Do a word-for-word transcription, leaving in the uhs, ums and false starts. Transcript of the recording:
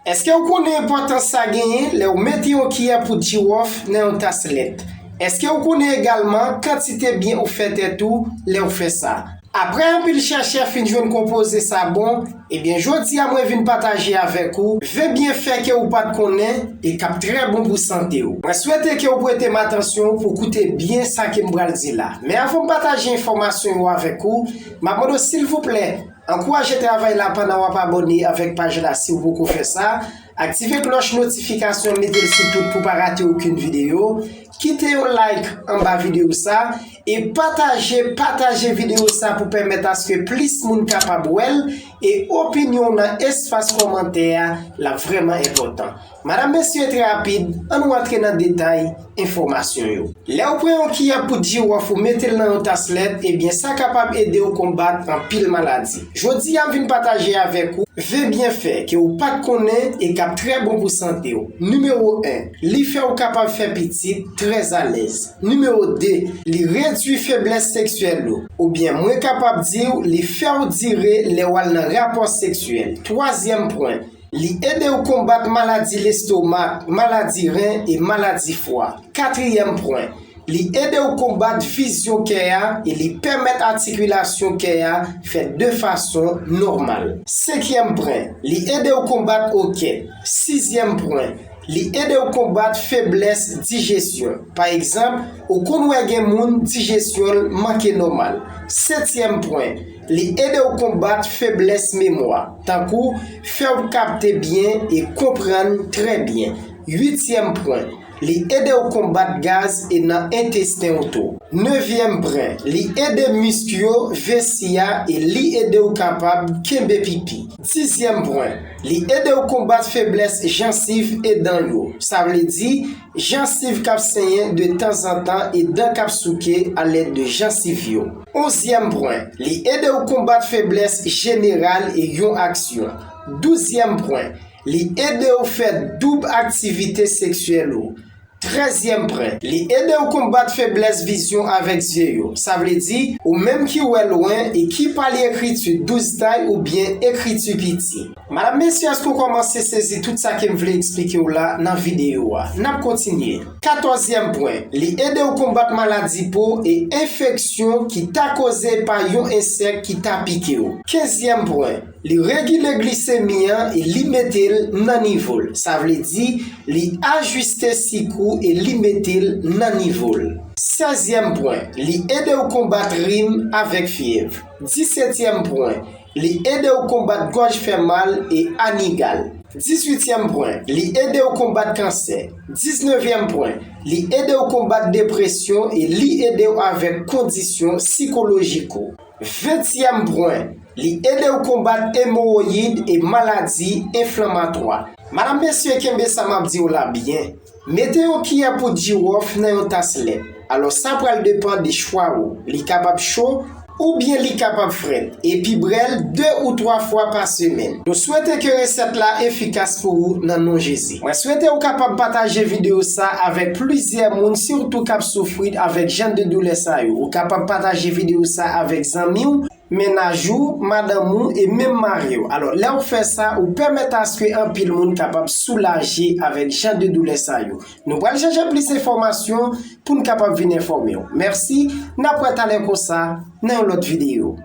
Èske w konnen enpòtans sa genyen lè w mete yon kiyè poud jiwòf nan yon tas lèt? Èske w konnen egalman kantite byen ou fè tèt ou lè w fè sa? Apre anpil chèchè fin jwenn konpoze sa bon, ebyen jodi a mwen vin pataje avèk ou ven byenfè ke ou pa t konnen e k ap trè bon pou sante w. Mwen swete ke w prete m atansyon pou koute byen sa ke m pral di la. Men avan m pataje enfòmasyon yo avèk ou, m ap mande w silvouplè, ankouraje travay la pandan w ap abòne avèk paj la si w poko fè sa. Aktive klòch notifikasyon, mete l sou tout pou pa rate okenn videyo. Kite yon like anba videyo sa e pataje, pataje videyo sa pou pèmèt aske plis moun kapab wè l e opinyon w nan espas kòmantè a l ap vrèman enpòtan. Madanm, mesye, trè rapid, ann nou antre nan detay enfòmasyon yo. Lè w pran yon kiyè poud jiwòf ou mete l nan yon tas lèt, ebyen sa kapab ede w konbat anpil maladi. Jodi a m vin pataje avèk ou ven byenfè ke w pa t konnen e k ap trè bon pou sante w. Nimewo en, li fè w kapab fè pitit trè alèz. Nimewo de, li redui feblès seksyèl ou. Oubyen mwen kapab di w, li fè w dire lè w al nan rapò seksyèl. Twazyèm pwen, li ede w konbat maladi lestomak, maladi ren e maladi fwa. Katriyèm pwen, li ede w konbat vizyon kè a e li pèmèt atikilasyon kè a fèt de fason nòmal. Senkyèm pwen, li ede w konbat okèt. Sizyèm pwen, li ede w konbat feblès dijesyon. Pa egzanp, ou konn wè gen moun dijesyon l manke nòmal. Setyèm pwen, li ede w konbat feblès memwa, tankou fè w kapte byen e konprann trè byen. Uityèm pwen, li ede w konbat gaz e nan entesten w tou. Nevyèm pwen, li ede misk yo, vesi a e li ede w kapab kenbe pipi. Dizyèm pwen, li ede w konbat feblès jansiv e dan yo. Sa vle di, jansiv k ap senyen de tanzantan e dan k ap souke alèd de jansiv yo. Onzyèm pwen, li ede w konbat feblès jeneral e yon aksyon. Douzyèm pwen, li ede w fè doub aktivite seksyèl ou. Trèzyèm pwen, li ede w konbat feblès vizyon avèk zye yo. Sa vle di, ou menm ki wè lwen e ki pa li ekriti douz tay oubyen ekriti piti. Madanm, mesye, èske w kòmanse sezi tout sa ke m vle eksplike w la nan videyo a? N ap kontinye. Katòzyèm pwen, li ede w konbat maladi po e enfeksyon ki ta koze pa yon ensèk ki ta pike w. Kenzyèm pwen, li regile glisemi an e li mete l nan nivo l. Sa vle di, li ajiste sik ou e li mete l nan nivo l. Sèzyèm pwen, li ede w konbat rim avèk fyèv. Disetyèm pwen, li ede w konbat gòj fè mal e anigal. Dizuityèm pwen, li ede w konbat kansè. Diznevyèm pwen, li ede w konbat depresyon e li ede w avèk kondisyon sikolojik ou. Ventyèm pwen, li ede w konbat emowoyid e maladi enflanmatwa. Madanm, mesye, kenbe sa m ap di w la byen. Mete yon kiyè poud jiwòf nan yon tas lèt. Alò, sa pral depann de chwa ou. Li kapab cho, oubyen li kapab frèt, epi bwè l de ou twa fwa pa semèn. Nou swete ke resèt la efikas pou ou nan non Jezi. Mwen swete ou kapab pataje videyo sa avèk plizyè moun, sitou k ap soufri avèk jan de doulè sa yo. Ou kapab pataje videyo sa avèk zanmi w, mennaj ou, madanm ou e menm mari w. Alò, lè w fè sa, ou pèmèt aske anpil moun kapab soulaje avèk jan de doulè sa yo. Nou pral chèche plis enfòmasyon pou n kapab vin enfòme w. Mèsi, n ap wè talè konsa nan yon lòt videyo.